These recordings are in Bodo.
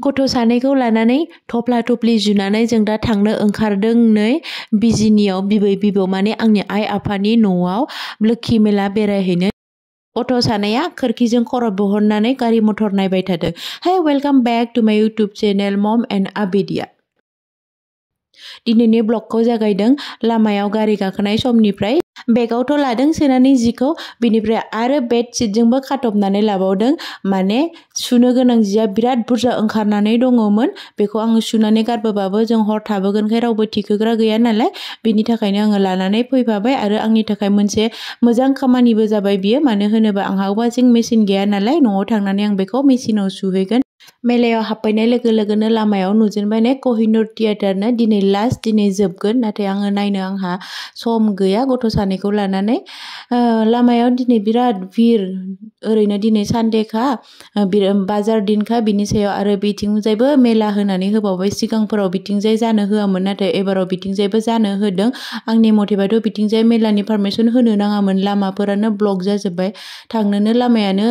गथ' सानैखौ लानानै थफ्ला थफ्लि जुनानै जों दा थांनो ओंखारदों नै बिजिनियाव बिबै बिबौ माने आंनि आइ आफानि न'आव लोखि मेला बेरायहैनो। गथ' सानैया खोरखिजों खर' बहरनानै गारि मथर नायबाय थादों। हाय वेलकाम बेक टु माय इउटुब चेनेल मम एन्ड आबिदिया। दिनैनि ब्लगखौ जागायदों लामायाव गारि गाखोनाय समनिफ्राय। बेगावथ' लादों सोनानै जिखौ, बिनिफ्राय आरो बेडशीटजोंबो खाथबनानै लाबावदों। माने सुनो गोनां जिया बिराद बुरजा ओंखारनानै दङमोन। बेखौ आङो सुनानै गारबोबाबो जों हर थाबोगोनखाय रावबो थिखोग्रा गैया नालाय, बिनि थाखायनो आङो लानानै फैफाबाय। आरो आंनि थाखाय मोनसे मोजां खामानिबो जाबाय बियो, मानो होनोबा आंहा वाशिं मेसिन गैया नालाय, न'आव थांनानै आं बेखौ मेसिनाव सुहैगोन। मेलायाव हाबफैनाय लोगो लोगोनो लामायाव नुजेनबाय ने कहिनूर थियेटारनो दिनै लास्ट, दिनै जोबगोन। नाथाय आङो नायनो आंहा सम गैया गथ' सानैखौ लानानै। लामायाव दिनै बिराद भिर, ओरैनो दिनै सानडेखा, बाजार दिनखा, बिनि सायाव आरो बिथिंजायबो मेला होनानै होबावबाय। सिगांफोराव बिथिंजाय जानो होआमोन, नाथाय एबाराव बिथिंजायबो जानो होदों। आंनि मथेबाथ' बिथिंजाय मेलानि पारमिसन होनो नाङामोन, लामाफोरानो ब्लक जाजोब्बाय। थांनोनो लामायानो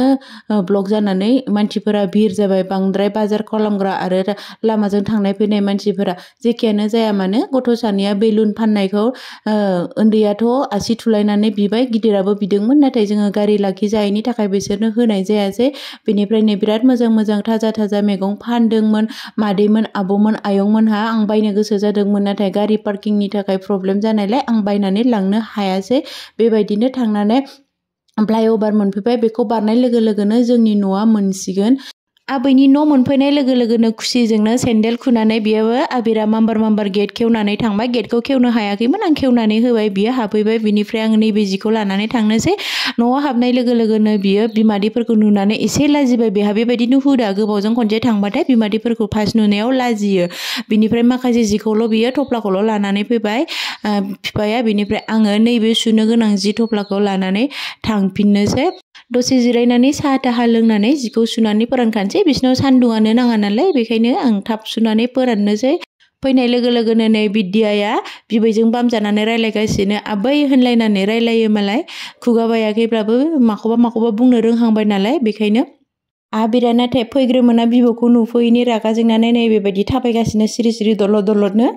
ब्लक जानानै मानसिफोरा भिर जाबाय, बांद्राय बाजार खालामग्रा आरो लामाजों थांनाय फैनाय मानसिफोरा। जेखियानो जाया मानो गथ' सानैया बेलुन फाननायखौ उन्दैयाथ' आसि थुलायनानै बिबाय, गिदिराबो बिदोंमोन, नाथाय जोङो गारि लाखिजायैनि थाखाय बिसोरनो होनाय जायासै। बेनिफ्राय नै बिराद मोजां मोजां थाजा थाजा मैगं फानदोंमोन मादैमोन, आब'मोन, आयंमोनहा। आं बायनो गोसो जादोंमोन, नाथाय गारि पार्किंनि थाखाय प्रब्लेम जानायलाय आं बायनानै लांनो हायासै। बेबायदिनो थांनानै फ्लाइअभार मोनफैबाय। बेखौ बारनाय लोगो लोगोनो जोंनि न'आ मोनसिगोन। आबैनि न' मोनफैनाय लोगो लोगोनो खुसिजोंनो सेन्देल खुनानै बियोबो आबिरा माम्बार माम्बार गेट खेवनानै थांबाय। गेटखौ खेवनो हायाखैमोन, आं खेवनानै होबाय, बियो हाबफैबाय। बिनिफ्राय आं नैबे जिखौ लानानै थांनोसै। न'आव हाबनाय लोगो लोगोनो बियो बिमादैफोरखौ नुनानै एसे लाजिबाय। बेहा बेबायदिनो हुदा, गोबावजों खनसे थांबाथाय बिमादैफोरखौ फार्स्ट नुनायाव लाजियो। बिनिफ्राय माखासे जिखौल' बियो थफ्लाखौल' लानानै फैबाय बिफाया। बिनिफ्राय आङो नैबे सुनो गोनां जि थफ्लाखौ लानानै थांफिननोसै। दसे जिरायनानै साहा थाहा लोंनानै जिखौ सुनानै फोरानखानोसै। बिसिनाव सान्दुङानो नाङा नालाय, बेखायनो आं थाब सुनानै फोराननोसै। फैनाय लोगो लोगोनो नै बिद्याया बिबैजों बामजानानै रायलायगासिनो। आबै होनलायनानै रायलायो मालाय, खुगा बायाखैब्लाबो माखौबा माखौबा बुंनो रोंहांबाय नालाय, बेखायनो। आबिरा नाथाय फैग्रोमोना बिबौखौ नुफैयैनि रागा जोंनानै नै बेबायदि थाबायगासिनो सिरि सिरि दलद दलदनो।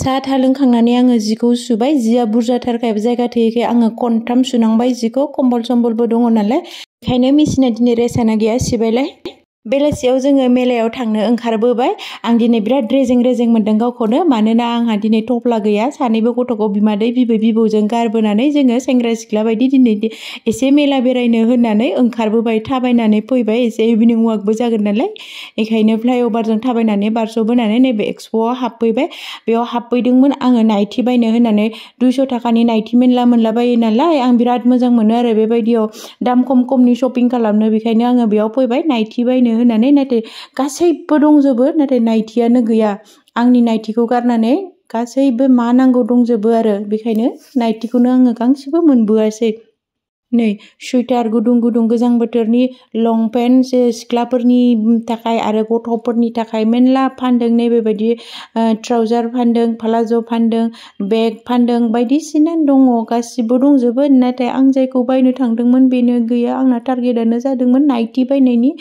साहा था लोंखांनानै आङो जिखौ सुबाय। जिया बुरजाथारखाय जायगा थोयैखाय आङो खनथाम सुनांबाय जिखौ। कम्बल सम्बलबो दङ नालाय, बेखायनो मेसिना दिनै रेसानो गैया, सिबायलाय। बेलासियाव जोङो मेलायाव थांनो ओंखारबोबाय। आं दिनै बिराद रेजें रेजें मोन्दों गावखौनो, मानोना आंहा दिनै थफ्ला गैया। सानैबो गथ'खौ बिमादै बिबै बिबौजों गारबोनानै जोङो सेंग्रा सिख्ला बायदि दिनै एसे मेला बेरायनो होननानै ओंखारबोबाय। थाबायनानै फैबाय, एसे इभिनिं वाकबो जागोन नालाय, बेखायनो फ्लाइअभारजों थाबायनानै बारस'बोनानै नैबे एक्सप'आव हाबफैबाय। बेयाव हाबफैदोंमोन आङो नाइटि बायनो होननानै। 200 थाखानि नाइटि मेरला मोनलाबायो नालाय, आं बिराद मोजां मोनो आरो बेबायदियाव दाम खम खमनि शपिं खालामनो। बेखायनो आङो बेयाव फैबाय नाइटि बायनो होननानै। नाथाय गासैबो दंजोबो, नाथाय नाइटियानो गैया। आंनि नाइटिखौ गारनानै गासैबो मा नांगौ दंजोबो आरो, बेखायनो नाइटिखौनो आङो गांसेबो मोनबोआसै। नै सुइटार गुदुं गुदुं गोजां बोथोरनि लंपेन्ट सिख्लाफोरनि थाखाय आरो गथ'फोरनि थाखाय मेरला फानदों। नै बेबायदि ट्राउजार फानदों, प्लाज' फानदों, बेग फानदों, बायदिसिना दङ, गासिबो दंजोबो। नाथाय आं जायखौ बायनो थांदोंमोन बेनो गैया। आंना टारगेटआनो जादोंमोन नाइटि बायनायनि।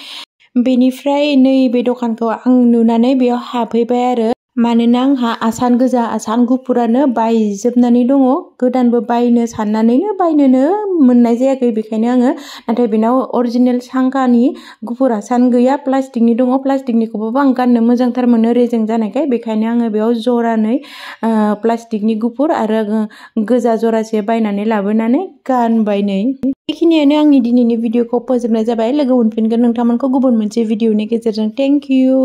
बेनिफ्राय नैबे दखानखौ आं नुनानै बेयाव हाबहैबाय आरो, मानोना आंहा आसान गोजा आसान गुफुरानो बायजोबनानै दङ। गोदानबो बायनो साननानैनो बायनोनो मोननाय जायाखै, बेखायनो आङो। नाथाय बेनाव अरिजिनेल सांखानि गुफुर आसान गैया, प्लास्टिकनि दङ। प्लास्टिकनिखौबाबो आं गाननो मोजांथार मोनो रेजें जानायखाय, बेखायनो आङो बेयाव जरानै प्लास्टिकनि गुफुर आरो गोजा जरासे बायनानै लाबोनानै गानबाय। नै बेखिनियानो आंनि दिनैनि भिडिअखौ फोजोबनाय जाबाय। लोगो मोनफिनगोन नोंथांमोनखौ गुबुन मोनसे भिडिअनि गेजेरजों। Thank you.